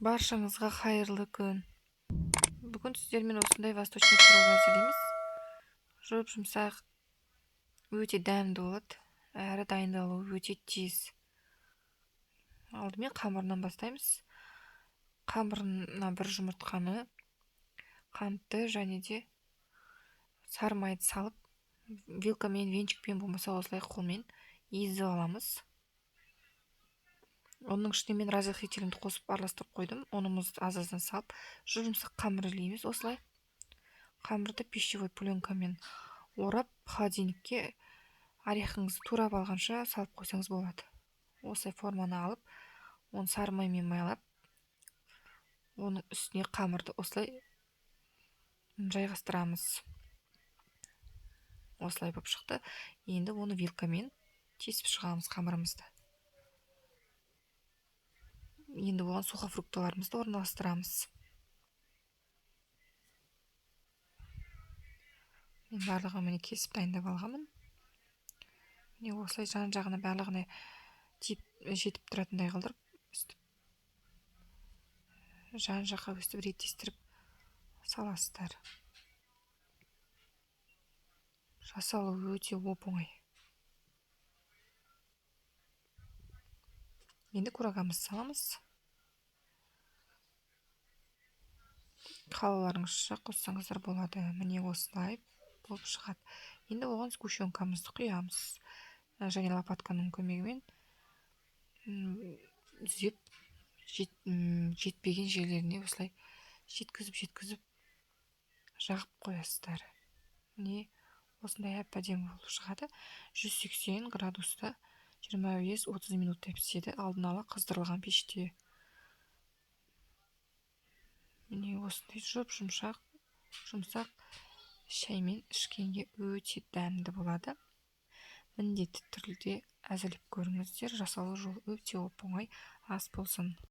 Баршаңызға қайырлы күн. Бүгін сіздермен осындай восточный пирог әзірлейміз. Жұп-жұмсақ, өте дәмді болады, әрі дайындалуы өте тез. Алдымен қамырынан бастаймыз. Қамырына бір жұмыртқаны, қантты және де сары майды салып, вилкамен, венчикпен, болмаса осылай қолмен езіп аламыз. Оның ішіне мен разрыхлителімді қосып араластырып қойдым. Ұнымызды аз-аздан салып, жұп-жұмсақ қамыр илейміз осылай. Қамырды пищевой пленкамен орап, холодильникке орехыңызды турап алғанша салып қойсаңыз болады. Осылай форманы алып, оны сары маймен майлап, оның үстіне қамырды осылай жайғастырамыз. Осылай болып шықты. Енді оны вилкамен тесіп шығамыз қамырымызды. Енді оған сухофруктыларымызды орналастырамыз. Мен барлығын міне кесіп дайындап алғанмын. Міне осылай жан-жағына барлығына тиіп жетіп тұратындай қылдырып, өстіп жан-жаққа өстіп реттестіріп саласыздар. Жасалуы өте оп-оңай. Енді курагамызды саламыз. Қалаларыңызша қоссаңыздар болады. Міне осылай болып шығады. Енді оған сгущенкамызды құямыз. Және лопатканың көмегімен түзеп, жетпеген жерлеріне осылай жеткізіп жағып қоясыздар. Міне осындай әп-әдемі болып шығады. 180 градуста 25-30 минуттай піседі, алдын ала қыздырылған пеште. Міне осындай жұп-жұмсақ, жұмсақ шаймен ішкенге өте дәмді болады. Міндетті түрде әзірлеп көріңіздер. Жасалу жолы өте оп-оңай. Ас болсын.